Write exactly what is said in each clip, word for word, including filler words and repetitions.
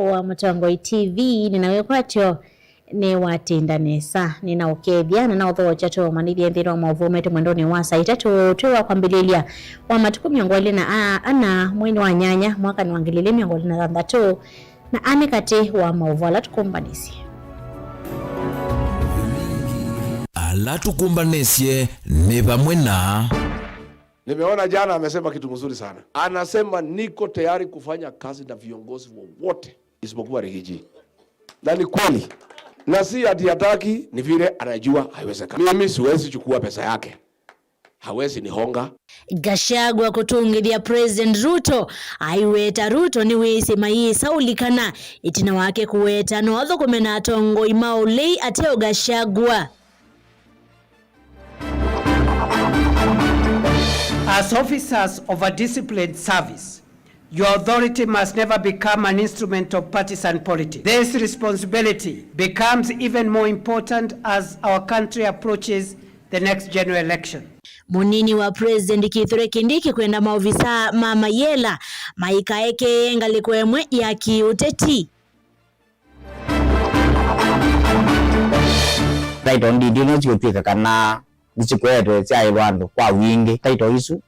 Wa Mũtongoi T V, nĩ na wĩkwatyo nĩ watinda nesa. Nĩ na ũkethya na na ũthokya tũmanĩthye nthĩnĩ wa maũvoo maitũ mwendonĩ wa saa itatũ twĩ wa kwambĩlĩlya wa matukũ mĩongo ĩlĩ na ana, mweinĩ wa nyanya, mwakanĩ wa ngili ilĩ mĩongo ĩlĩ na thanthatũ, na anĩ katĩ wa maũvoo ala tũkũmbanĩsye. Ala tũkũmbanĩsye nĩ vamwe na. Nimeona jana amesema kitu mzuri sana. Anasema, "Niko tayari kufanya kazi na viongozi wowote isipokuwa Rigiji." Na ni kweli. Na si ati hataki, ni vile anajua haiwezekani. Mimi siwezi chukua pesa yake. Hawezi nihonga. Gachagua kũtũngĩthya President Ruto. Aiweta Ruto nĩwĩsĩ mayĩsa ũlikana. Ĩtina wake kũweta no athũkũme na atongoi ma ũlei ateo Gachagua. As officers of a disciplined service, your authority must never become an instrument of partisan politics. This responsibility becomes even more important as our country approaches the next general election. Mũnini wa President Kithure Kindiki kwenda maovisa ma mayela maikaekee ngalĩko ĩmwe ya kĩũteti. Title deed ino siũtw'ĩka kana nĩsikũetwe syaĩlwa andũ kwa wingĩ. Title isu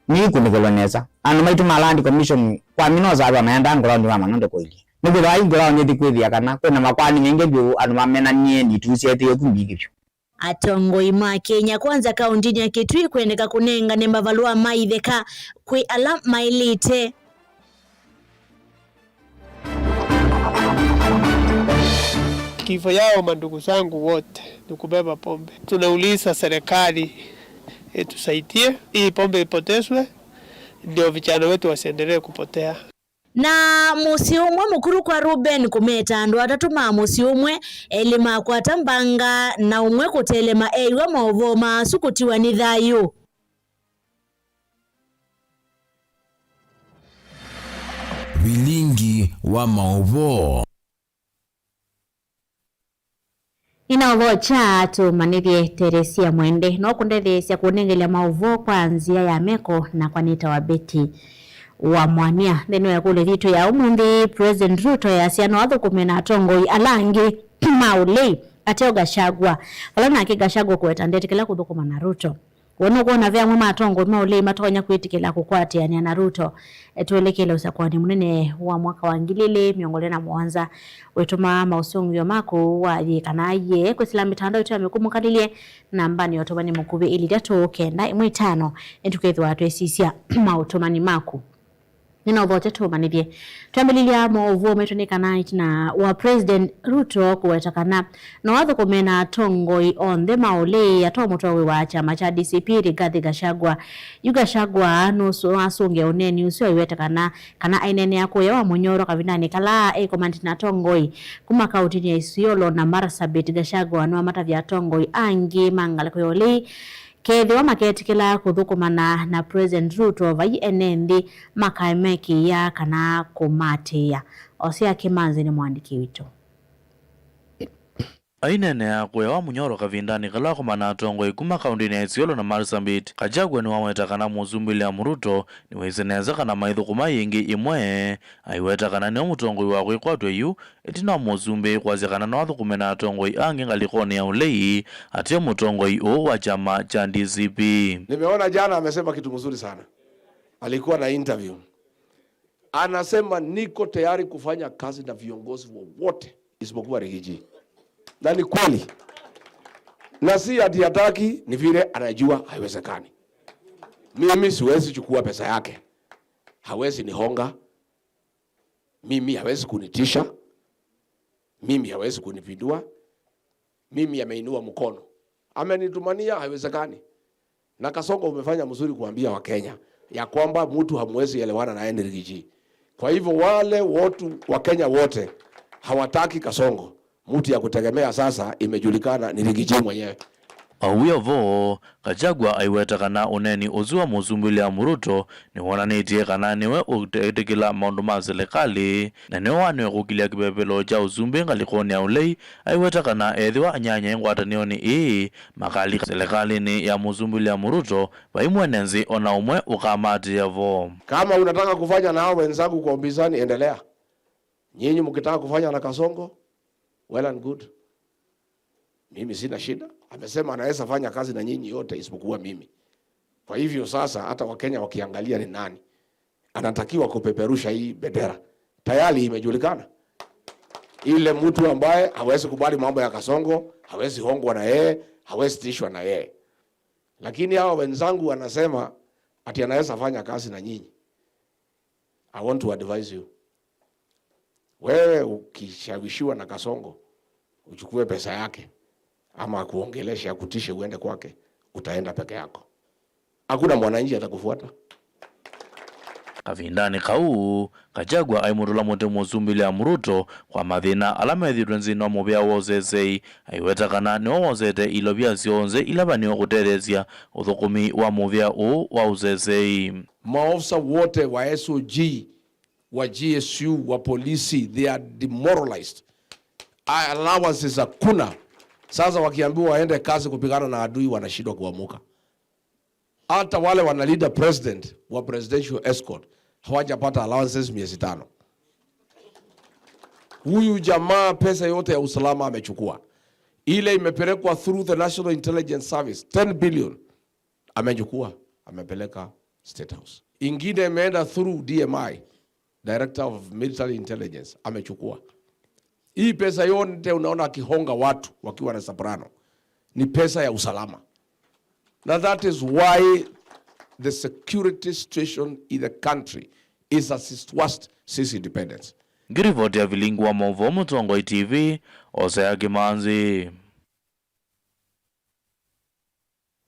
niikunĩkĩlwe nesa. Andũ maitũ ma Land Commission kwa minosathwa maendaa ngũlaũni wa manondo kũilyĩ. Nĩkwĩthĩwa i ngũlaũni ĩthi kwĩthĩa kana kwĩna makwani maingĩ vyũ andũ mamenanie nĩtu syaĩtĩĩe ku mbingĩ vyũ. Atongoi ma Kenya Kwanza kaũntĩnĩ ya Kitui kwendeka kũnengane mavalũa ma itheka kwĩ ala maĩlĩte. Kifo yao, mandugu zangu wote, ni kubeba pombe. Tunauliza serikali itusaidie, hii pombe ipotezwe, ndio vijana wetu wasiendelee kupotea. Na mũsyĩ ũmwe mũkuru kwa Reuben kũmeta andũ atatũ ma mũsyĩ ũmwe, elĩ makwata mbanga, na ũmwe kũtelema eĩw'a maũvoo ma asu kũtiwa nĩ thayũ. Vilingi wa maũvoo. Nĩnaũthokya tũmanĩthye Teresia Mwende, no kũndetheesya kũnengelya maũvoo kwa nzĩa ya meko, nakwa nĩtawa Betty wa Mwania. Nthĩnĩ wa ĩkũlyo yitũ ya ũmũnthĩ, President Ruto easya no athũkũme na atongoi ala angĩ ma ũlei ateo Gachagua, vala nake Gachagua kũweta ndetĩkĩla kũthũkũma na Ruto. We nũkwona ve amwe ma atongoi ma ũlei matonya kwĩtĩkĩla kũkwatĩanĩa na Ruto? Twelekele ũsakũanĩ mũnene wa mwaka wa ngili ilĩ mĩongo ĩlĩ na mũonza, wĩtũmaa maũsũngĩo maku wa yĩ kana yee kwĩsĩla mĩtandao itũ ya mĩkũmũkalĩlye nambanĩ ya ũtũmani mũkuvĩ ĩlĩ itatũ kenda ĩmwe itano, nĩtũkethĩwa twĩsisya maũtũmani maku. Nĩnaũthokya tũmanĩthye. Twambĩlĩlya maũvoo maitũ nĩ kana ĩtina wa President Ruto kũweta kana no athũkũme na atongoi onthe ma ũlei, ata mũtongoi wa kyama kya D C P Rigathi Gachagua. Yu Gachagua nũasũngĩa ũneeni ũsu aiweta kana, kana aineenea kũya wa mũnyoro kavindanĩ kala e komandĩ na atongoi kuma kaũntĩnĩ ya Isiolo na Marsabit. Gachagua nĩwamatavya atongoi angĩ ma ngalĩko ya ũlei kethĩwa maketĩkĩla kũthũkũmana na President Ruto, vai ene nthĩ makaemekĩĩa kana kũmaatĩĩa. Osea Kĩmanzi nĩ mũandĩki witũ. Aineenea kũya wa mũnyoro kavindanĩ kala akomana na atongoi kuma kaũntĩnĩ ya Isiolo na Marsabit, Gachagua nĩwaweta kana Mũsumbĩ William Ruto nĩwĩsĩ nesa kana maithũkũma yĩngĩ ĩmwe. Aiweta kana nĩwe mũtongoi wa kwĩkwatw'a yu, ĩtina wa Mũsumbĩ kwasya kana no athũkũme na atongoi angĩ ngalĩkonĩ ya ũlei, ateo mũtongoi ũũ wa kyama kya D C P. Nimeona jana amesema kitu mzuri sana. Alikuwa na interview. Anasema, "Niko tayari kufanya kazi na viongozi wowote isipokuwa Rigiji." Na ni kweli. Na si ati hataki, ni vile anajua haiwezekani. Mimi siwezi chukua pesa yake. Hawezi nihonga. Mimi hawezi kunitisha. Mimi hawezi kunipindua. Mimi ameinua mkono. Amenitumania, haiwezekani. Na Kasongo, umefanya mzuri kuambia Wakenya ya kwamba mtu hamwezi elewana na Henry Rigiji. Kwa hivyo wale watu wa Kenya wote hawataki Kasongo, mtu ya kutegemea sasa imejulikana ni Rigiji mwenyewe. O wĩ o vo, Gachagua aiweta kana ũneeni ũsu wa Mũsumbĩ William Ruto nĩwonanĩtye kana nĩwe ũtetĩkĩla maũndũ ma silikalĩ, na nĩwe wanewe kũkilya kĩvevelo kya ũsumbĩ ngalĩkonĩ ya ũlei, aiweta kana ethĩwa anyanyae ngwatanĩonĩ ĩĩ makalika silikalĩnĩ ya Mũsumbĩ William Ruto, vai mwene nthĩ o na ũmwe ũkamaatĩĩa vo. Kama unataka kufanya na hao wenzangu kwa upinzani, endelea. Nyinyi mkitaka kufanya na Kasongo, well and good. Mimi sina shida. Amesema anaweza fanya kazi na nyinyi yote isipokuwa mimi. Kwa hivyo sasa hata Wakenya wakiangalia ni nani anatakiwa kupeperusha hii bendera. Tayari imejulikana. Ile mtu ambaye hawezi kubali mambo ya Kasongo, hawezi hongwa na yeye, hawezi tishwa na yeye. Lakini hawa wenzangu wanasema ati anaweza fanya kazi na nyinyi. I want to advise you. Wewe ukishawishiwa na Kasongo, uchukue pesa yake, ama akuongeleshe, akutishe uende kwake, utaenda peke yako. Hakuna mwananchi atakufuata. Kavindanĩ kau, Gachagua aimũtũla mũtĩ Mũsumbĩ William Ruto kwa mathĩna ala methĩĩtwe nthĩnĩ wa mũvĩa wa ũsesei, aiweta kana nĩwe wosete ilovia syonthe ila vaniwe kũtetheesya ũthũkũmi wa mũvĩa ũũ wa ũsesei. Maofisa wote wa S O G, wa G S U, wa polisi, they are demoralized. Allowances hakuna. Sasa wakiambiwa waende kazi kupigana na adui, wanashindwa kuamuka. Hata wale wanalinda president wa presidential escort hawajapata allowances miezi tano. Huyu jamaa pesa yote ya usalama amechukua. Ile imepelekwa through the National Intelligence Service, ten billion, amechukua, amepeleka State House. Ingine imeenda through D M I, Director of Military Intelligence, amechukua. Hii pesa yote unaona akihonga watu wakiwa na soprano ni pesa ya usalama. Na that is why the security situation in the country is at its worst since independence. Ngirivoti ya vilingi wa maũvoo Mũtongoi T V, Osea Kĩmanzi.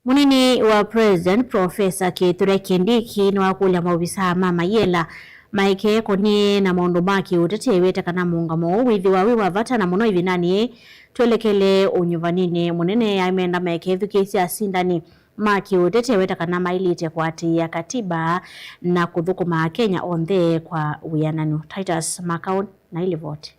Mũnini wa President, Profesa Kithure Kindiki, nĩwakũlya maovisaa ma Mayela maekee kũnĩ na maũndũ ma kĩũteti, aiweta kana mũũngamo ũũ wĩthĩwa wĩ wa vata na mũno ĩvindanĩ yĩĩ twelekele ũnyuvaninĩ mũnene. Aimenda maekethukĩĩsya asindani ma kĩũteti, aiweta kana maĩlĩte kũatĩĩa katiba na kũthũkũma Akenya onthe kwa wĩananu. Titus Makau na ĩlivoti.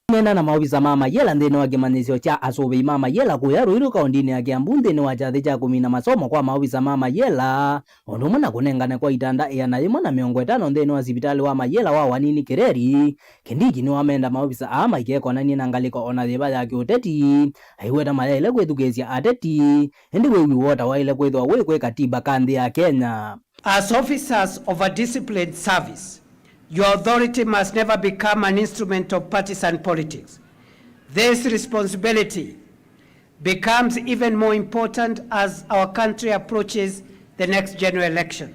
Aineena na maovisa ma Mayela nthĩnĩ wa kĩmanyĩsyo kya asũvĩi ma Mayela kũya Ruiru kaũndĩnĩ ya Kiambu nthĩnĩ wa kyathĩ kya kũmina masomo kwa maovisa ma Mayela, o ũndũ ũmwe na kũnengane kwa itanda ĩana yĩmwe na mĩongo ĩtano nthĩnĩ wa sivitalĩ wa Mayela wa Wanini Kireri. Kindiki nĩwamenda maovisa aa maikekonany'e na ngalĩko o na yĩva ya kĩũteti, aiweta mayaĩle kwĩthukĩĩsya ateti, ĩndĩ wĩwi woo ta waĩle kwĩthĩwa wĩ kwĩ katiba ka nthĩ ya Kenya. As officers of a disciplined service, your authority must never become an instrument of partisan politics. This responsibility becomes even more important as our country approaches the next general election.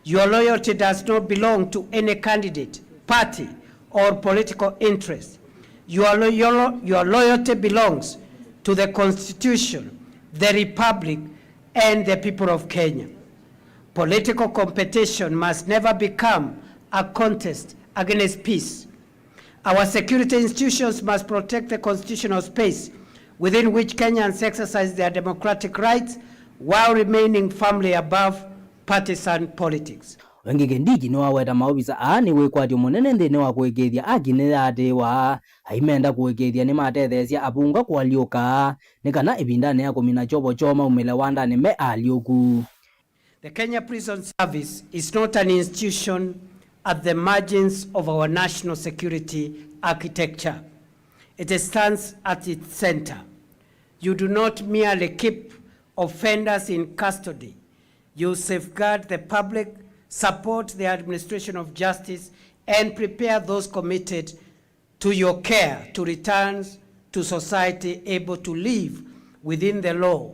Your loyalty does not belong to any candidate, party, or political interest. Your, lo- your, lo- your loyalty belongs to the Constitution, the Republic, and the people of Kenya. Political competition must never become a contest against peace. Our security institutions must protect the constitutional space within which Kenyans exercise their democratic rights while remaining firmly above partisan politics. Ĩngĩ Kindiki nĩwaweta maovisa aa nĩ wĩkwatyo mũnene nthĩnĩ wa kũĩkĩĩthya aki nĩyaatĩĩwa, aimenda kũĩkĩĩthya nĩmatetheesya avunga kũalyũka nĩ kana ĩvindanĩ ya kũmina kyovo kyoo maumĩle wandanĩ me aalyũku. The Kenya Prison Service is not an institution at the margins of our national security architecture. It stands at its center. You do not merely keep offenders in custody. You safeguard the public, support the administration of justice, and prepare those committed to your care to return to society able to live within the law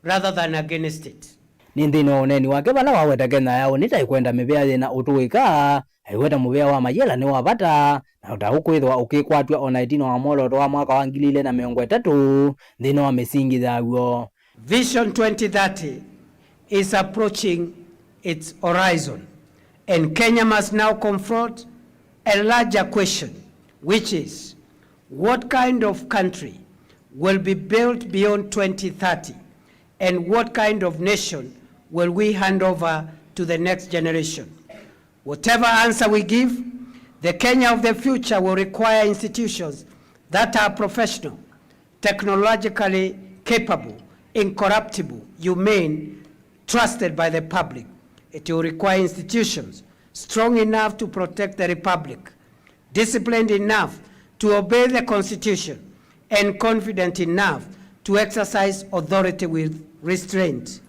rather than against it. Nĩ nthĩnĩ wa ũneeni wake vala waweta Kenya ya ũnĩ ta ĩkwenda mĩvĩa yĩna ũtũĩka, aiweta mũvĩa wa Mayela nĩ wa vata, na ta ũkwĩthĩwa ũkĩkwatw'a o na ĩtina wa mwolooto wa mwaka wa ngili ilĩ na mĩongo ĩtatũ nthĩnĩ wa mĩsingi yaw'o. Vision twenty thirty is approaching its horizon, and Kenya must now confront a larger question, which is, what kind of country will be built beyond twenty thirty, and what kind of nation will we hand over to the next generation? Whatever answer we give, the Kenya of the future will require institutions that are professional, technologically capable, incorruptible, humane, trusted by the public. It will require institutions strong enough to protect the Republic, Disciplined enough to obey the Constitution, and confident enough to exercise authority with restraint.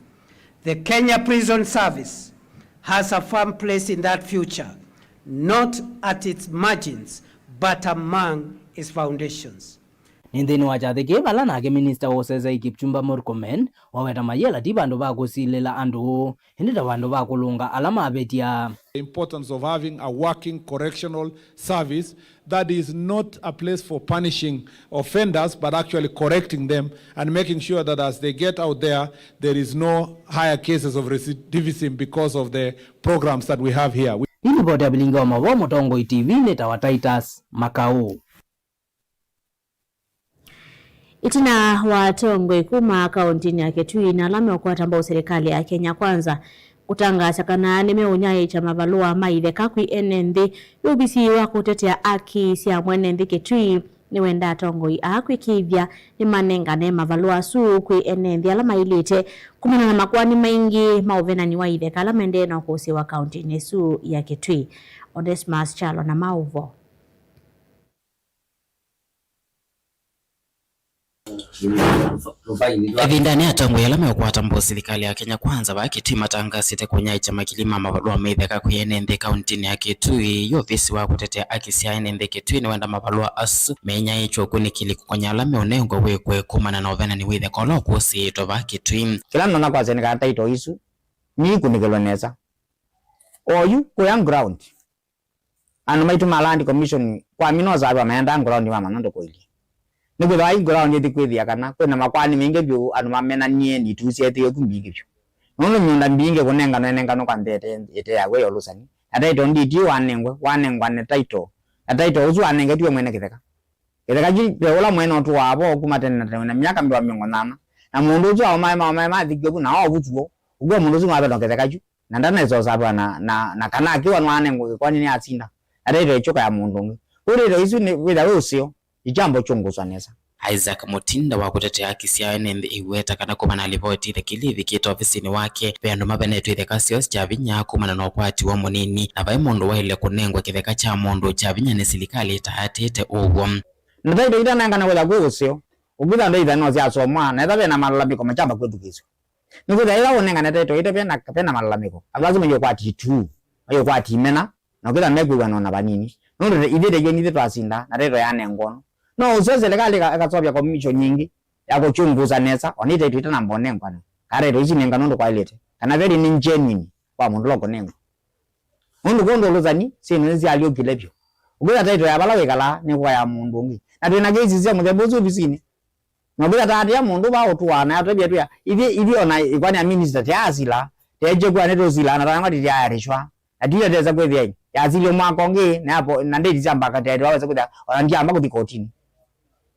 The Kenya Prison Service has a firm place in that future, not at its margins, but among its foundations. Nĩ nthĩnĩ wa kyathĩ kĩĩ vala nake minista wa ũsesei Kipchumba Murkomen waweta mayela ti vandũ va kũsilĩla andũ, ĩndĩ ta vandũ va kũlũnga ala mavĩtya. The importance of having a working correctional service that is not a place for punishing offenders, but actually correcting them and making sure that as they get out there, there is no higher cases of recidivism because of the programs that we have here. Nĩ livoti ya Vilingi wa Mavoo, Mũtongoi T V, nĩ ta wa Titus Makau. Ĩtina wa atongoi kuma kauntinĩ ya Kitui na ala meũkwata mbau silikalĩ ya Kenya Kwanza kũtangaasya kana nĩmeũnyaĩĩkya mavalũa ma itheka kwĩ ene nthĩ, yu ovisi wa kũtetea aki sya mwene nthĩ Kitui nĩwenda atongoi aa kwĩkĩĩthya nĩmanengane mavalũa asu kwĩ ene nthĩ ala maĩlĩte kumana na makoani maingĩ ma ũvenani wa itheka ala maendee na ũkũsĩĩwa kauntinĩ ĩsu ya Kitui. Onesmus Kyalo na maũvoo. Ĩvindanĩ, atongoi ala meũkwata mbau silikalĩ ya Kenya Kwanza vaa Kitui matangasĩte kũnyaĩĩkya makili ma mavalũa ma itheka kwĩ ene nthĩ kauntinĩ ya Kitui, yu ovisi wa kũtetea aki sya ene nthĩ Kitui nĩwenda mavalũa asu menyaĩĩkye ũkunĩkĩli kũkonya ala meũnengwa wĩkwe kumana na ũvenani wa itheka ũla ũkũsĩĩtwe vaa Kitui. Kĩla ndonya kwasya nĩ kana title isu niikunĩkĩlwe nesa. Oyu kũya ground. Andũ maitũ ma Land Commission, kwa mi no savĩwa maendaa ground mamanya ũndũ kũilyĩ. Nĩkwĩthĩwa i ground ĩthi kwĩthĩa kana kwĩna makoani maingĩ vyũ, andũ mamenanie, na itu syeethĩĩwe ku mbingĩ vyũ. Nũndũ mĩũnda mbingĩ kũnenganwa ĩnenganwa kwa nthĩ ĩte, ĩte ya wĩa ya ũlũsani. Na title deed yu wanengwe, wanengwa nĩ title. Na title ũsu wanengetiwe mwene kĩtheka. Kĩtheka kyu ve ũla mwene ũtũaa vo kuma tene na tene, na myaka mbee wa mĩongo nyanya. Na mũndũ ũsu aũmae maũmae mathikiwe vu, na ovutw'o. Ũkw'a mũndũ ũsu nĩwavĩtwa kĩtheka kyu. Na ndanesa ũsavĩwa na, na, na kana akĩwa nĩwanengwa kĩkoani nĩ asinda, na title ĩkyũka ya mũndũ ũngĩ. Kwoou title isu nĩ wĩtha wĩ ũseo, ikyamba ũkyũngũswa nesa. Isaac Mutinda wa kũtetea haki sya ene nthĩ aiweta kana kuma na livoti itheke ila ivikĩte ovisinĩ wake, ve andũ mavenetwe itheka syoo kya vinya kumana na ũkwati woo mũnini, na vai mũndũ waĩle kũnengwa kĩtheka kya mũndũ kya vinya nĩ silikalĩ ĩtaatĩte ũw'o. Na title itanengane kwĩtha kwĩ ũseo, ũkwĩtha ndeithano syasomwa, na ethwa ve na malalamĩko makyamba kwĩthukĩĩsw'a. Nĩkwĩthĩwa ĩla ũnengane title ĩte vena, vena malalamĩko, andũ asu mayũkwati itu, mayũkwati imena, na ũkĩthĩa mekwĩw'ana ona vanini. Nũndũ ithyĩ title nithyĩ twasinda, na title yanengwa ũno. No ũseo silikalĩ ĩka-, ĩkaseũvya commission ĩngĩ ya kũkyũngũsa nesa, ona title itanamba ũnengwa, kana title isu inenganwe ũndũ kwaĩlĩte, kana veli nĩ genuine kwa mũndũ ũla ũkũnengwa. Nũndũ kwondũ ũlũsani, syĩndũ nĩsyalyũkile vyũ. Ũkwĩthĩa title ya vala wĩkalaa nĩkũka ya mũndũ ũngĩ. Na twĩ na cases sya mũthemba ũsu ovisinĩ. Na ũkĩthĩa taatĩa mũndũ va ũtũaa na atwĩvya twĩa, ithyĩ, ithyĩ ona ĩkoani ya minister tyaasila, teekye kwĩa nĩtũsilaa na twanengwa tityaayarĩshwa. Na tiyo tesa kwĩthĩa yasilio mwaka ũngĩ, na yapo, na ndĩti sya mbaka tyaĩlĩwa wesa kwĩthĩa ona ndyamba kũthi kotinĩ.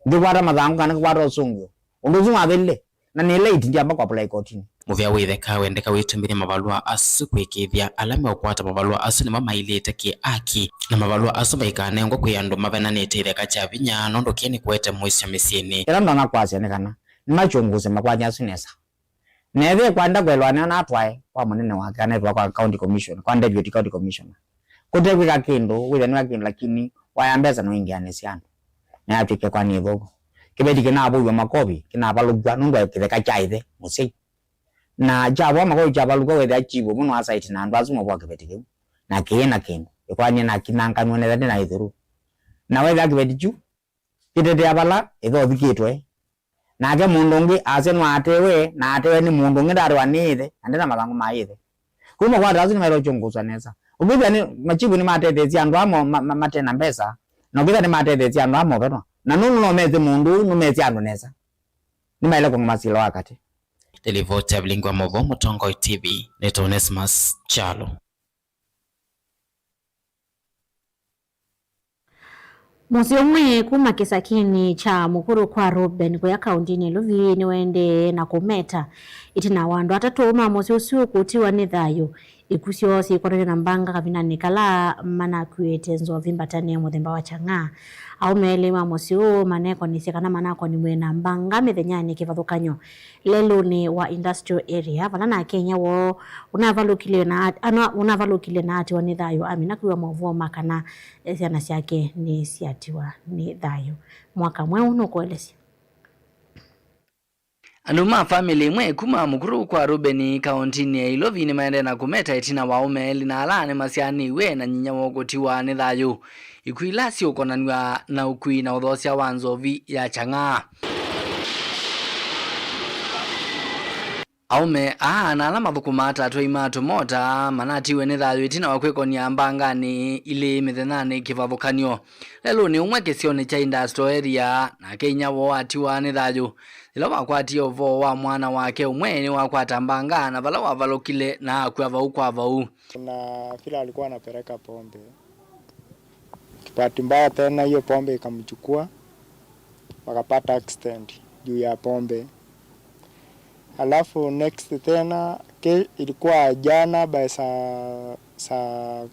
Ngĩkwata mathangũ kana ngĩkwata ũsũngĩo. Ũndũ ũsu nĩwavĩlile. Na nĩ late, ndyamba kũapply kotinĩ. Mũvea wa itheka wendeka wĩtũmĩthya mavalũa asu kũĩkĩĩthya ala meũkwata mavalũa asu nĩmo maĩlĩte kĩ-aki, na mavalũa asu maikanengwe kwĩ andũ mavenanĩte itheka kya vinya, nũndũ kĩĩ nĩkũete mũisyo mĩsyĩnĩ. Kĩla ndonya kwasya nĩ kana nĩmakyũngũse makoani asu nesa. Na ethĩwa ekwenda kũelewa nĩona atwae kwa mũnene wake, kana etwae kwa county commission, kwa deputy county commissioner. Kũte kwĩka kĩndũ, wĩthĩa nĩwĩka kĩndũ, lakini waya mbesa nũingĩanĩsya andũ. Na yatw'ĩka ĩkoani ĩthũku. Kĩveti kĩnavũw'a makovi, kĩnavalũkw'a nũndũ wa kĩtheka kya ĩthe mũsyai. Na kyavoa makovi kyavalũkw'a, wĩthĩa chief ũmwe nĩwasaiti na andũ asu mavoa kĩveti kĩu. Na kĩĩ na kĩndũ. Ĩkoani nakinanganw'e nesa ndĩ na ĩthũru. Na wethĩa kĩveti kyu kĩtetea vala ĩthe ũthikĩtwe. Nake mũndũ ũngĩ asya nĩwatewe, na atewe nĩ mũndũ ũngĩ ndatĩwa nĩ ĩthe, na ndĩ na mathangũ ma ĩthe. Kwoou makwata asu nĩmaĩle ũkyũngũswa nesa. Ũkĩthĩa nĩ machifu nĩmatetheesye andũ aa mo-, ma-, ma-, mate na mbesa, na ũkĩthĩa nĩmatetheesye andũ aa movetwa. Na nũndũ no mesĩ mũndũ ũũ, nũmesĩ andũ nesa. Nĩmaĩle kũng'ama sila wa katĩ. Nĩ livoti ya Vilingi wa Mauvoo, Mũtongoi T V, nĩ Onesmus Kyalo. Mũsyĩ ũmwe kuma kĩsakinĩ kya Mũkũrũ kwa Reuben kũya kaũntĩnĩ ya Iluvi nĩwaendee na kũmeta ĩtina wa andũ atatũ ma mũsyĩ ũsu kũtiwa nĩ thayũ Ikw'ũ syoo syĩkwatany'a na mbanga kavindanĩ kala manakuĩte nzovi mbatanĩ mũthemba wa Chang'aa. Aũme elĩ ma mũsyĩ ũũ manekonisye kana manakoniw'e na mbanga mĩthenyanĩ kĩvathũkany'o lelũnĩ wa Industrial Area, vala nake inyia woo ũnavalũkile na at-, ana-, ũnavalũkile na atiwa nĩ thayũ amina kwĩw'a maũvoo ma kana syana syake nĩsyatiwa nĩ thayũ. Mwaka Mweũ nũkũelesya. Andũ ma famĩlĩ ĩmwe kuma Mũkuru kwa Rubeni, kaũntinĩ ya Ilovi, nĩmaendee na kũmeta ĩtina wa aũme elĩ na ala nĩmasyaanĩw'e na nyinya woo kũtiwa nĩ thayũ. Ikw'ũ ila siũkonanw'a na ũkui na ũthoosya wa nzovi ya Chang'aa. Aũme aa na ala mathũkũmaa ta atwai ma tũmota manatiwe nĩ thayũ ĩtina wa kwĩkonia mbanganĩ ilĩ mĩthenyanĩ kĩvathũkany'o lelũnĩ ũmwe kĩsionĩ kya Industrial Area, nake inyia woo atiwa nĩ thayũ yĩla wakwatie ũvoo wa mwana wake ũmwe nĩwakwata mbanga na vala wavalũkile na akw'a vau kwa vau. Kuna vile alikuwa anapeleka pombe. Bahati mbaya tena hiyo pombe ikamchukua, wakapata accident juu ya pombe. Alafu next tena ke, ilikuwa jana by saa, saa,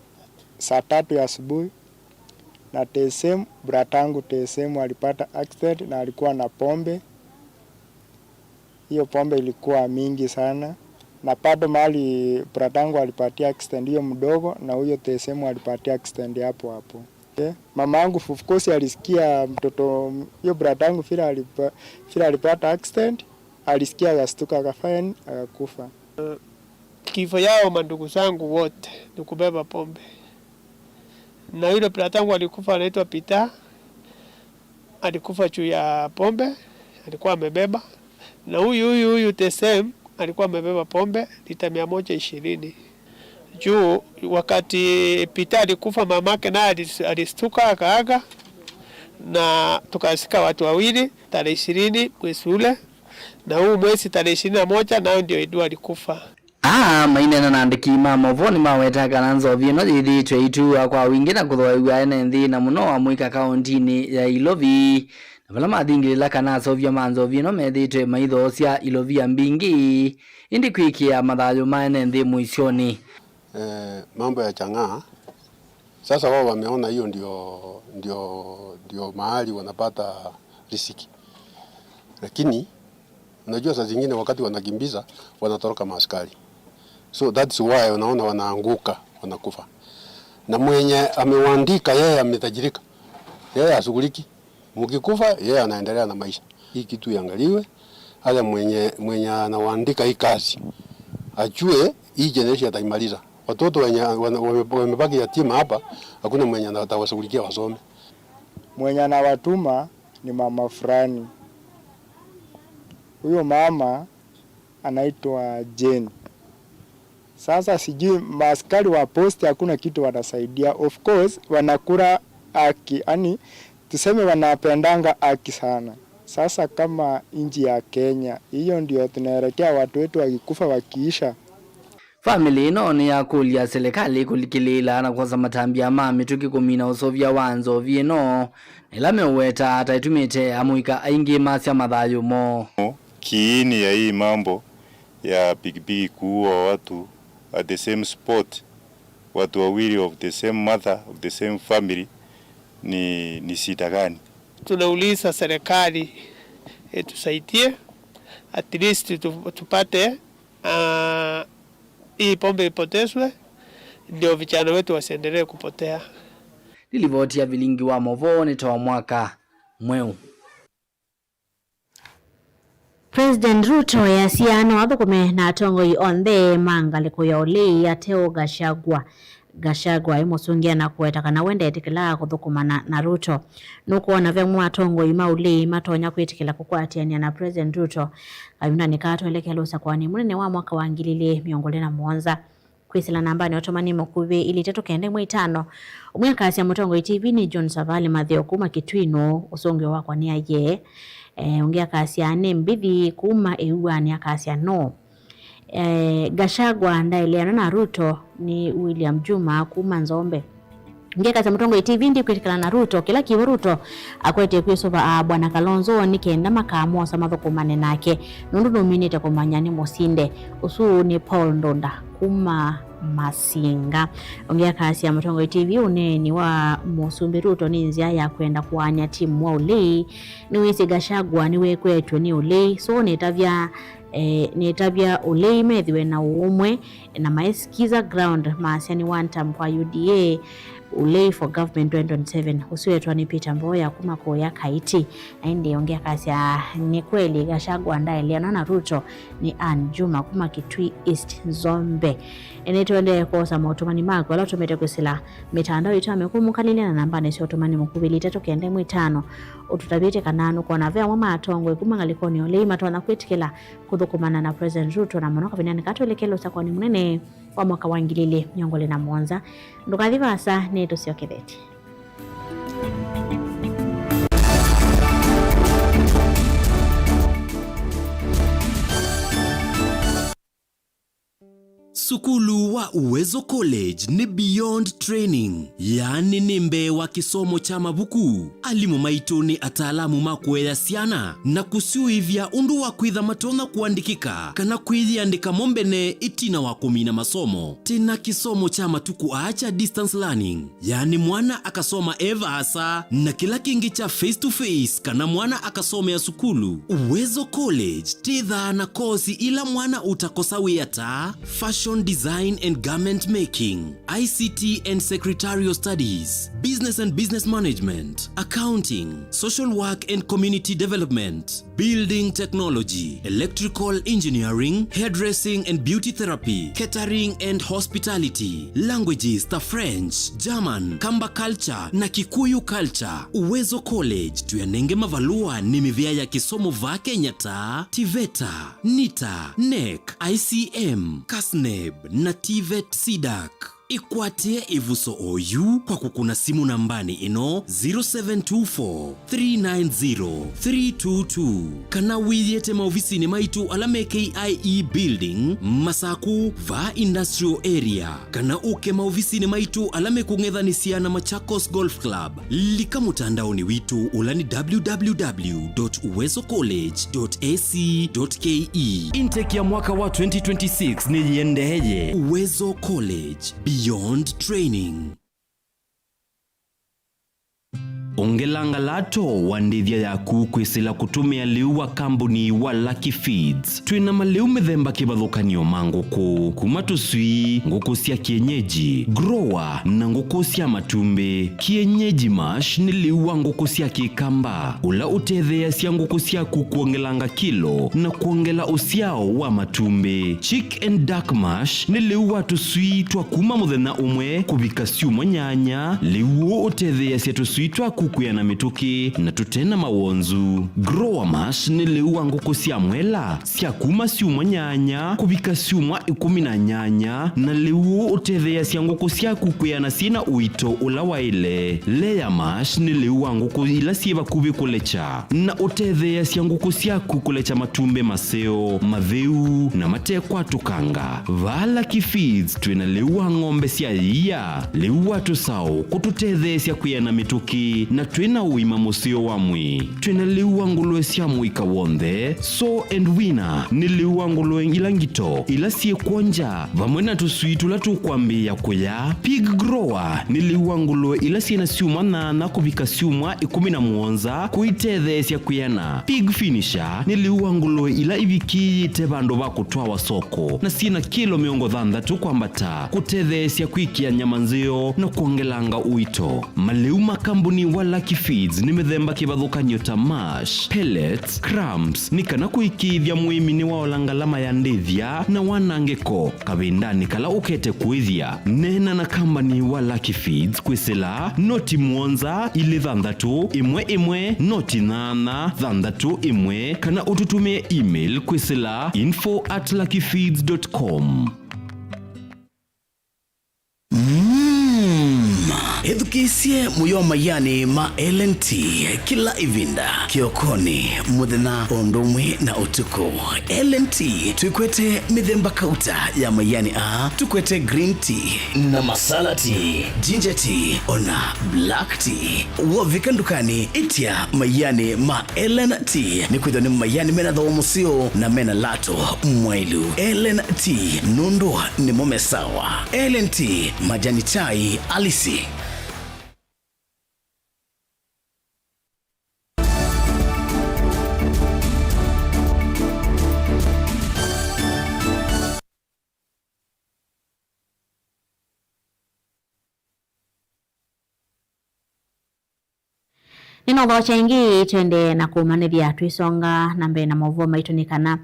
saa tatu ya asubuhi, na the same, bratangu the same alipata accident na alikuwa na pombe. Hiyo pombe ilikuwa mingi sana. Na bado mahali bratangu alipatia accident hiyo mdogo, na huyo the same alipatia accident hapo hapo. Eh, mama yangu, of course, alisikia mtoto, hiyo bratangu vile alipa-, vile alipata accident, alisikia, akastuka, akafanya nini? Akakufa. Kifo yao mandugu zangu wote ni kubeba pombe. Na yule bratangu alikufa anaitwa Peter, alikufa juu ya pombe alikuwa amebeba. Na huyu, huyu, huyu the same alikuwa amebeba pombe lita mia moja ishirini. Juu wakati Peter alikufa, mamake naye alis-, alistuka, akaaga, na tukazika watu wawili tarehe ishirini mwezi ule, na huu mwezi tarehe ishirini na moja nao ndio Edu alikufa. Aa maineena na andĩki ma maũvoo nĩmawetaa kana nzovi ĩno yĩthĩĩtwe ĩituwa kwa wingĩ na kũthooew'a ene nthĩ, na mũno amũika kaũntinĩ ya Ilovi, na vala mathingĩlĩla kana aseũvya ma nzovi ĩno methĩĩtwe maithoosya ilovia mbingĩ, ĩndĩ kwĩkĩa mathayũ ma ene nthĩ mũisyonĩ. Eh, mambo ya Chang'aa, sasa wao wameona hiyo ndio, ndio, ndio mahali wanapata riziki. Lakini unajua, saa zingine wakati wanakimbiza, wanatoroka maaskari. So that's why unaona wanaanguka, wanakufa. Na mwenye amewaandika, yeye ametajirika. Yeye hashughuliki. Mkikufa, yeye anaendelea na maisha. Hii kitu iangaliwe. Hata mwenye, mwenye anawaandika hii kazi, ajue hii generation ataimaliza. Watoto wenye wana-, wame-, wamebaki yatima hapa, hakuna mwenye atawashughulikia wasome. Mwenye anawatuma ni mama fulani. Huyo mama anaitwa Jane. Sasa sijui maaskari wa posti hakuna kitu wanasaidia. Of course, wanakula haki, yani tuseme wanapendanga haki sana. Sasa kama nchi ya Kenya, hiyo ndio tunaelekea, watu wetu wakikufa wakiisha. Famĩlĩ ĩno nĩyakũlya silikalĩ kũlikĩlĩĩla na kwosa matambya ma mĩtũkĩ kũmina ũseũvya wa nzovi ĩno, na ĩla meũweta ta ĩtumĩte amũika aingĩ masya mathayũ moo. Kiini ya hii mambo ya pikipiki kuua watu at the same spot, watu wawili of the same mother, of the same family, ni, ni shida gani? Tunauliza serikali itusaidie, at least tu-, tupate, ah, hii pombe ipotezwe, ndio vijana wetu wasiendelee kupotea. Nĩ livoti ya vilingi wa maũvoo nĩ ta wa Mwaka Mweũ. President Ruto easya no athũkũme na atongoi onthe ma ngalĩko ya ũlei ateo Gachagua. Gachagua aimũsũngĩa na kũweta kana we ndetĩkĩlaa kũthũkũmana na Ruto. Nũkwona ve ũmwe atongoi ma ũlei matonya kwĩtĩkĩla kũkwatĩanĩa na President Ruto kavindanĩ kaa twelekele ũsakũanĩ mũnene wa mwaka wa ngili ilĩ mĩongo ĩlĩ na mũonza? Kwĩsĩla nambanĩ ya ũtũmani mũkuvĩ ilĩ itatũ kenda ĩmwe itano. Ũmwe akasya, Mũtongoi T V nĩ John Savali Matheo kuma Kitui nũũ? Ũsũngĩo wakwa nĩ ayee. Eh, ũngĩ akasya, nĩ Mbithi kuma Ĩuanĩ, akasya nũũ? Eh, Gachagua ndaeleana na Ruto, nĩ William Juma kuma Nzombe. Ngekasya Mũtongoi T V ndikwĩtĩkĩlana na Ruto. Kĩla kĩw'ũ Ruto akwetye kwĩsũva aa Bwana Kalonzo nĩ kenda makamwosa mathũkũmane nake, nũndũ nũminĩte kũmanya nĩ mũsinde. Ũsu nĩ Paul Ndunda kuma Masinga. Ũngĩ akasya Mũtongoi T V ũneeni wa Mũsumbĩ Ruto nĩ nzĩa ya kwenda kũaany'a timu wa ũlei. Nĩwĩsĩ Gachagua nĩwekwetw'e nĩ ũlei, so nĩtavya, eh, nĩtavya ũlei methĩwe na ũũmwe na maisikiza ground, masya nĩ one term kwa U D A, ũlei for government twenty twenty-seven. Ũsu etwa nĩ Peter Mboya kuma kũya Kaiti. Na ĩndĩ ũngĩ akasya, nĩ kweli Gachagua ndaeleana na Ruto. Nĩ Ann Juma kuma Kitui East, Nzombe. Nĩtũendee kwosa maũtũmani maku ala ũtũmĩte kwĩsĩla mĩtandao itũ ya mĩkũmũkalĩlya na nambanĩ sya ũtũmani mũkuvĩ ilĩ itatũ kenda ĩmwe itano. Ũtũtavĩtye kana nũkwona ve amwe ma atongoi kuma ngalĩkonĩ ya ũlei matonya kwĩtĩkĩla kũthũkũmana na President Ruto, na mũno kavindanĩ ka twelekele ũsakũani mũnene wa mwaka wa ngili ilĩ mĩongo ĩlĩ na mũonza. Ndũkathi vaasa, nĩtũsyokethetye. Sukulu wa Uwezo College nĩ beyond training, yaani nĩ mbee wa kĩsomo kya mavuku. Alimũ maitũ nĩ ataalamu ma kũea syana na kũsyũĩvya ũndũ wa kwĩtha matonya kũandĩkĩka kana kwĩyĩandĩka mo mbene ĩtina wa kũmina masomo. Twĩ na kĩsomo kya matukũ aa kya distance learning, yaani mwana akasoma e vaasa, na kĩla kĩngĩ kya face to face kana mwana akasomea sukulu. Uwezo College twĩthaa na kosi ila mwana ũtakosa wĩa ta fashion design and garment making, I C T and secretarial studies, business and business management, accounting, social work and community development, building technology, electrical engineering, hairdressing and beauty therapy, catering and hospitality, languages ta French, German, Kamba culture na Kikuyu culture. Uwezo College tũyanenge mavalũa nĩ mĩvĩa ya kĩsomo vaa Kenya ta TVETA, NITA, NEC, I C M, CASNEB na TVET CDAC. Ĩkwatĩe ĩvuso oyu kwa kũkũna simũ nambanĩ ĩno, zero seven two four, three nine zero, three two two, kana wĩyĩte maovisinĩ maitũ ala me K I E Building, Masaku, vaa Industrial Area, kana ũke maovisinĩ maitũ ala mekũng'ethanĩsya na Machakos Golf Club. Lika mũtandaonĩ witũ ũla nĩ W W W dot uwezo college dot A C dot K E. Intake ya mwaka wa twenty twenty-six nĩyĩendeeye. Uwezo College, beyond training. Ongelanga lato wa ndĩthya yaku kwĩsĩla kũtũmĩa lĩu wa kambuni wa Lucky Feeds. Twĩ na malĩu mĩthemba kĩvathũkany'o ma ngũkũ, kuma tũswii, ngũkũ sya kienyeji, grower, na ngũkũ sya matumbĩ. Kienyeji mash nĩ lĩu wa ngũkũ sya kĩkamba, ũla ũtetheeasya ngũkũ syaku kwongelanga kilo na kwongela ũsyao wa matumbĩ. Chick and duck mash nĩ lĩu wa tũswii twa kuma mũthenya ũmwe kũvika syumwa nyanya. Lĩu ũũ ũtetheeasya tũswii twaku kwĩana mĩtũkĩ na tũte na mawonzu. Grower mash nĩ lĩu wa ngũkũ sya mwela sya kuma syumwa nyanya kũvika syumwa ĩkũmi na nyanya, na lĩu ũtetheeasya ngũkũ syaku kwĩana syĩ na ũito ũla waĩle. Layer mash nĩ lĩu wa ngũkũ ila syĩ vakuvĩ kũlekya, na ũtetheeasya ngũkũ syaku kũlekya matumbĩ maseo, matheu, na matekwatũkanga. Vaa Lucky Feeds twĩ na lĩu wa ng'ombe sya ĩia, lĩu wa tũsaũ kũtũtetheesya kwĩana mĩtũkĩ, na twĩ na ũima mũseo wa mwĩĩ. Twĩ na lĩu wa ngũlũe sya mũika w'onthe. Sow and weaner nĩ lĩu wa ngũlũe ila ngito, ila syĩ kwonja, vamwe na tũswii tũla tũkwambĩĩa kũya. Pig grower nĩ lĩu wa ngũlũe ila syĩ na syumwa nyanya kũvika syumwa ĩkũmi na mũonza kũitetheesya kwĩana. Pig finisher nĩ lĩu wa ngũlũe ila ivikĩĩte vandũ va kũtwawa soko na syĩ na kilo mĩongo thanthatũ kwambata kũtetheesya kwĩkĩa nyama nzeo na kwongelanga ũito. Malĩu ma kambuni wa Lucky Feeds nĩ mĩthemba kĩvathũkany'o ta mash, pellets, crumbs, nĩ kana kũĩkĩĩthya mũĩmi nĩwaola ngalama ya ndĩthya na wanangĩko kavindanĩ kala ũkete kũĩthya. Neena na kambani wa Lucky Feeds kwĩsĩla noti mũonza ilĩ thanthatũ ĩmwe ĩmwe noti nyanya thanthatũ ĩmwe, kana ũtũtũmĩe email kwĩsĩla info at luckyfeeds dot com. Mm. Hĩtũkĩra Kĩsye mũyo maianĩ ma L and T kĩla ĩvinda, kĩokonĩ, mũthenya, o ũndũ ũmwe na ũtukũ. L and T twĩkwete mĩthemba kauta ya maianĩ aa, tũkwete green tea na masala tea, ginger tea, ona black tea. Wovika ndukanĩ, ĩtya maianĩ ma L and T, nĩkwĩthĩwa nĩ maianĩ mena thooa mũseo na mena lato mwaĩlu. L and T, nũndũ nĩmo me sawa. L and T, majani chai halisi. Nĩnũthokya ĩngĩ, twende na kũmanyĩthya twĩsonga na mbee na maũvoo maitũ nĩ kana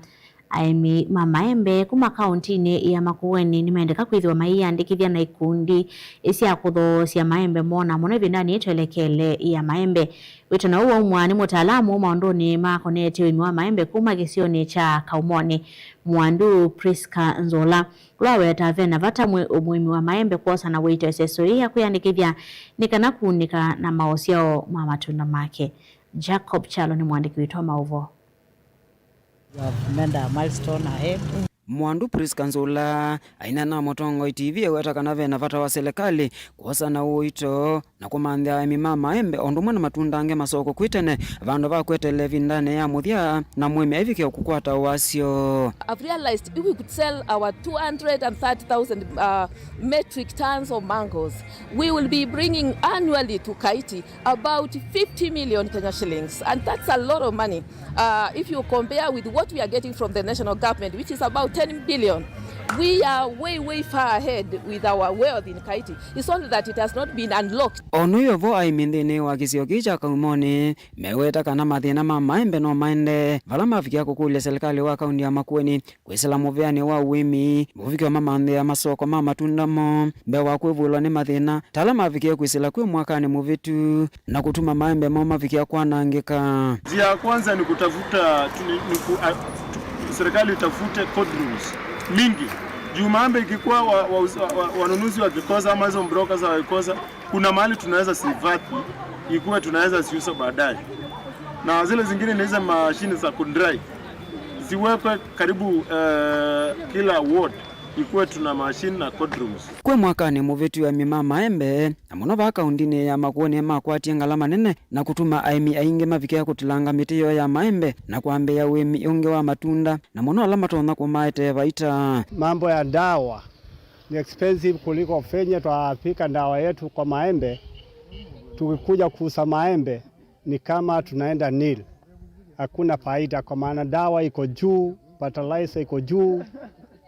aĩmi ma maembe kuma kaũntinĩ ya Makueni nĩmendeka kwĩthĩwa maiyandĩkĩthya na ikundi sya kũthoosya maembe moo, na mũno ĩvindanĩ yĩĩ twelekele ya maembe. Wĩtano ũũ waumwa nĩ mũtaalamu maũndũnĩ makonetye ũĩmi wa maembe kuma kĩsionĩ kya Kaumonĩ, Mwandu Prisca Nzũla, ũla wawetaa ve na vata mwe-, mũĩmi wa maembe kwosa na ũito ĩseso yĩĩ ya kwĩyandĩkĩthya nĩ kana kunĩka na maũsyao ma matunda make. Jacob Kyalo nĩ mũandĩki witũ wa maũvoo. You have made a milestone ahead. Mwandu Prisca Nzũla aineena na Mũtongoi T V aweta kana ve na vata wa silikalĩ kwosa na ũito na kũmanthĩa aĩmi ma maembe o ũndũ ũmwe na matunda angĩ masoko kwĩ tene, vandũ va kweteela ĩvindanĩ ya mũthya na mũĩmi aivike kũkwata wasyo. I've realized if we could sell our two hundred and thirty thousand, uh, metric tons of mangoes, we will be bringing annually to Kaiti about fifty million Kenya shillings, and that's a lot of money. Uh, if you compare with what we are getting from the national government, which is about ten billion, we are way, way far ahead with our wealth in Kaiti. It's only that it has not been unlocked. O ũndũ wĩ vo, aĩmi nthĩnĩ wa kĩsio kĩĩ kya Kaumonĩ meweta kana mathĩna ma maembe no maendee, vala mavikĩa kũkũlya silikalĩ wa kaunti ya Makueni kwĩsĩla mũvĩanĩ wa ũĩmi, ũvikĩwa mamanthĩa masoko ma matunda moo mbee wa kwĩvũĩlwa nĩ mathĩna ta ala mavikĩe kwĩsĩla kwĩ mwakanĩ mũvĩtu na kũtuma maembe moo mavikĩa kwanangĩka. Njia ya kwanza ni kutafuta, tu-, ni, ni ku-, a-, tu-, serikali itafute cold rooms mingi. Juu maembe ikikuwa wa, wa, wa, wa, wanunuzi wakikosa ama hizo brokers wakikosa, kuna mahali tunaweza zihifadhi, ikuwe tunaweza ziuza baadaye. Na zile zingine ni hizo mashine za kudry. Ziwekwe karibu, eh, kila ward, ikuwe tuna machine na cold rooms. Kwĩ mwakanĩ mũvĩtu, aĩmi ma maembe, na mũno vaa kaũntinĩ ya Makueni, makwatie ngalama nene na kũtuma aĩmi aingĩ mavikĩa kũtilanga mĩtĩ yoo ya maembe na kwambĩĩa ũĩmi ũngĩ wa matunda, na mũno ala matonya kũmaetee vaita. Mambo ya dawa ni expensive kuliko venye twapika dawa yetu kwa maembe. Tukikuja kuuza maembe, ni kama tunaenda nil. Hakuna faida, kwa maana dawa iko juu, fertilizer iko juu,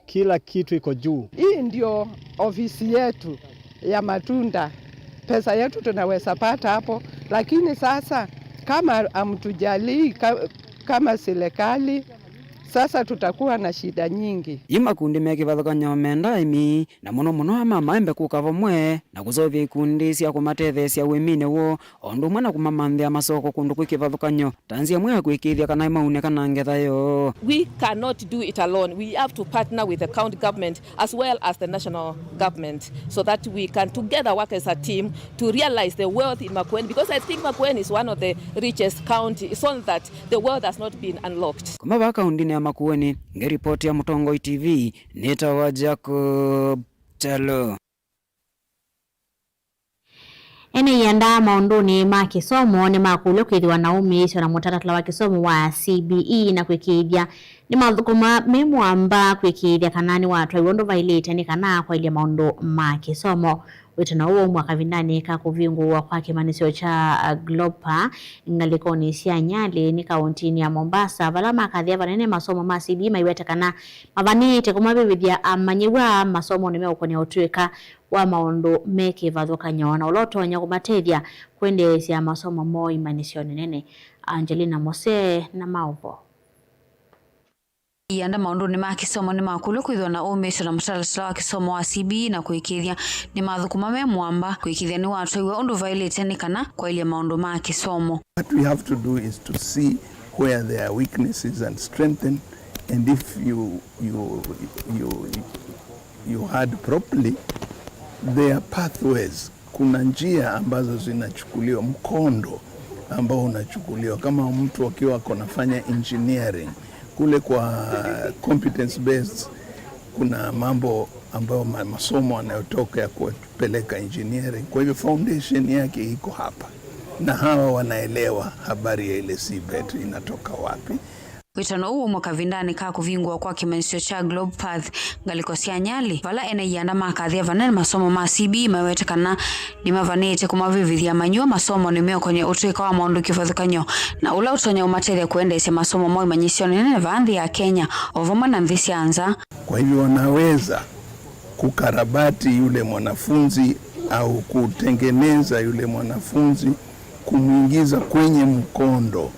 kila kitu iko juu. Hii ndio ofisi yetu ya matunda. Pesa yetu tunaweza pata hapo, lakini sasa kama hamtujalii ka-, kama serikali, sasa tutakuwa na shida nyingi. Ĩ makundi me kĩvathũkany'o menda aĩmi, na mũno mũno ama maembe kũka vamwe na kũseũvya ikundi sya kũmatetheesya ũĩminĩ woo, o ũndũ ũmwe na kũmamanthĩa masoko kũndũ kwĩ kĩvathũkany'o, ta nzĩa ĩmwe ya kũĩkĩĩthya kana nĩmaunĩka na ngetha yoo. We cannot do it alone. We have to partner with the county government as well as the national government so that we can together work as a team to realize the wealth in Makueni, because I think Makueni is one of the richest county. It's only that the wealth has not been unlocked. Kuma vaa kaũntinĩ ya Makueni, ngĩripoti ya Mũtongoi T V, nĩtawa Jacob Kyalo. Ene ianda maũndũnĩ ma kĩsomo nĩmakũlw'a kwĩthĩwa na ũmĩĩsyo na mũtalatala wa kĩsomo wa C B E na kwĩkĩĩthya nĩmathũkũma me mũamba kwĩkĩĩthya kana nĩwatwaiwa ũndũ vaĩlĩte nĩ kana kwaĩlya maũndũ ma kĩsomo. Wĩtano ũũ waumwa kavindanĩ ka kũvingũwa kwa kĩmanyĩsyo kya, uh, Glopa ngalĩkonĩ sya Nyali nĩ kaũntinĩ ya Mombasa, vala makathĩa vanene masomo ma C B E maiweta kana mavanĩte kũmavĩvĩthya amanyĩw'a masomonĩ meũkonia ũtw'ĩka wa maũndũ me kĩvathũkany'o na ũla ũtonya kũmatethya kwendeesya masomo moo imanyĩsyonĩ nene. Angelina Mose na maũvoo. Ianda maũndũnĩ ma kĩsomo nĩmakũlw'a kwĩthĩwa na ũmĩĩsyo na mũtalatala wa kĩsomo wa C B E na kũĩkĩĩthya nĩmathũkũma me mũamba kũĩkĩĩthya nĩwatwaiwa ũndũ vaĩlĩte nĩ kana kwaĩlya maũndũ ma kĩsomo. What we have to do is to see where there are weaknesses and strengthen, and if you, you, you, you had properly, there are pathways Kuna njia ambazo zinachukuliwa, mkondo ambao unachukuliwa. Kama mtu akiwa ako nafanya engineering, kule kwa competence based, kuna mambo ambayo ma-, masomo anayotoka ya kupeleka engineering. Kwa hivyo foundation yake iko hapa, na hawa wanaelewa habari ya ile C bett inatoka wapi. Wĩtano ũũ waumwa kavindanĩ ka kũvingũwa kwa kĩmanyĩsyo kya Globe Path ngalĩko sya Nyali, vala ene ianda ma Kathia vanene masomo ma C B E mawete kana nĩmavanĩĩte kũmavĩvĩthya amanyĩw'a masomonĩ meũkonye ũtũĩka wa maũndũ kĩvathũkany'o, na ũla ũtonya ũmatethya kũendeesya masomo moo imanyĩsyonĩ nene vaa nthĩ ya Kenya, o vamwe na nthĩ sya nza. Kwa hivyo wanaweza kukarabati yule mwanafunzi au kutengeneza yule mwanafunzi, kumwingiza kwenye mkondo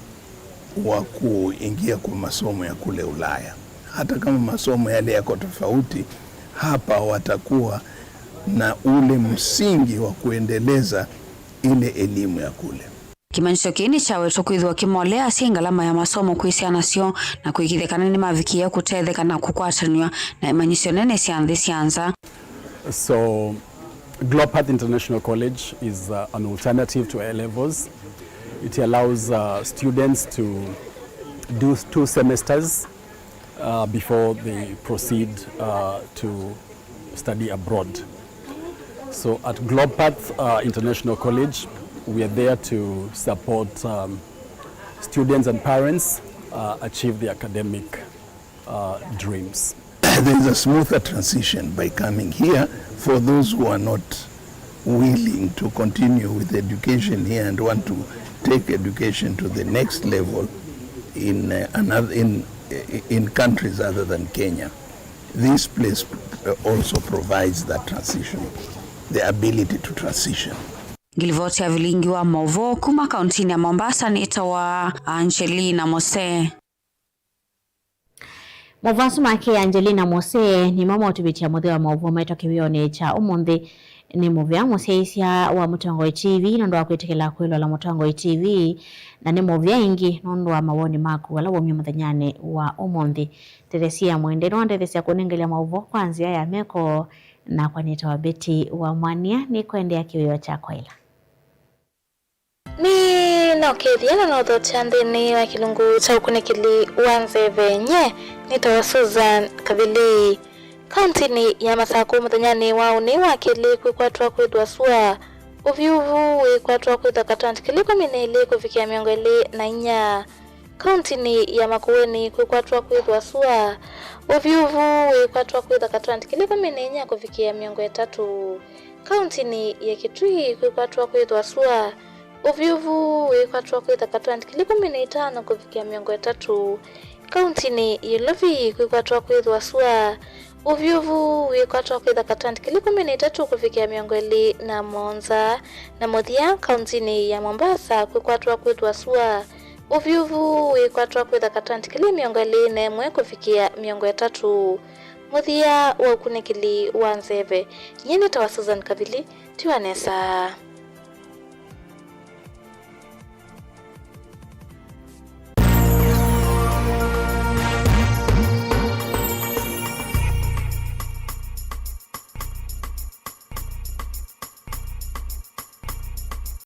wa kuingia kwa masomo ya kule Ulaya. Hata kama masomo yale yako tofauti, hapa watakuwa na ule msingi wa kuendeleza ile elimu ya kule. Kĩmanyĩsyo kĩĩ nĩkyawetwe kwĩthĩwa kĩmolea asyai ngalama ya masomo kwĩ syana syoo na kũĩkĩĩthya kana nĩmavikĩĩa kũtetheka na kũkwatanw'a na imanyĩsyo nene sya nthĩ sya nza. So, Globe Path International College is, uh, an alternative to A levels. It allows, uh, students to do two semesters, uh, before they proceed, uh, to study abroad. So at Globe Path, uh, International College, we are there to support, um, students and parents, uh, achieve their academic, uh, dreams. There is a smoother transition by coming here for those who are not willing to continue with education here and want to take education to the next level in, uh, another, in, in countries other than Kenya. This place, uh, also provides that transition, the ability to transition. Ngilivoti ya vilingi wa mauvoo kuma kauntinĩ ya Mombasa nĩtawa Angelina Mose. Mauvoo asu make Angelina Mose nĩmo maũtũvĩtya mũthya wa mauvoo maitũ kĩwĩonĩ kya ũmũnthĩ. Nĩ mũvea mũsyaĩĩsya wa Mũtongoi T V nũndũ wa kwĩtĩkĩla kwĩloela Mũtongoi T V, na nĩ mũvea ĩngĩ nũndũ wa mawoni maku ala waumya mũthenyanĩ wa ũmũnthĩ. Tethesia Mwende nĩwandetheesya kũnengelya mauvoo kwa nzĩa ya meko, nakwa nĩtawa Betty wa Mwania, nĩkũendeea kĩwĩoo kyakwa ĩla. Nĩnokethya na nothokya nthĩnĩ wa kĩlungu kya ũkunĩkĩli wa nzeve. Nye nĩtawa Susan Kavili. Kauntinĩ ya Masakũ mũthenyanĩ wa ũnĩ wa kelĩ kwĩkwatwa kwĩthwa sua. Ũvyũvu wĩkwatwa kwĩthwa katĩ wa ndigili ĩkũmi na ilĩ kũvikĩa mĩongo ĩlĩ na inya. Kauntinĩ ya Makueni kwĩkwatwa kwĩthwa sua. Ũvyũvu wĩkwatwa kwĩthwa katĩ wa ndigili ĩkũmi na inya kũvikĩa mĩongo ĩtatũ. Kauntinĩ ya Kitui kwĩkwatwa kwĩthwa sua. Ũvyũvu wĩkwatwa kwĩthwa katĩ wa ndigili ĩkũmi na itano kũvikĩa mĩongo ĩtatũ. Kauntinĩ ya Ilovi kwĩkwatwa kwĩthwa sua. Ũvyũvu wĩkwatwa kwĩthwa katĩ wa ndigili ĩkũmi na itatũ kũvikĩa mĩongo ĩlĩ na mũonza. Na mũthya, kauntinĩ ya Mombasa kwĩkwatwa kwĩthwa sua. Ũvyũvu wĩkwatwa kwĩthwa katĩ wa ndigili mĩongo ĩlĩ na ĩmwe kũvikĩa mĩongo ĩtatũ. Mũthya wa ũkunĩkĩli wa nzeve. Nyie nĩtawa Susan Kavili, tiwa nesa.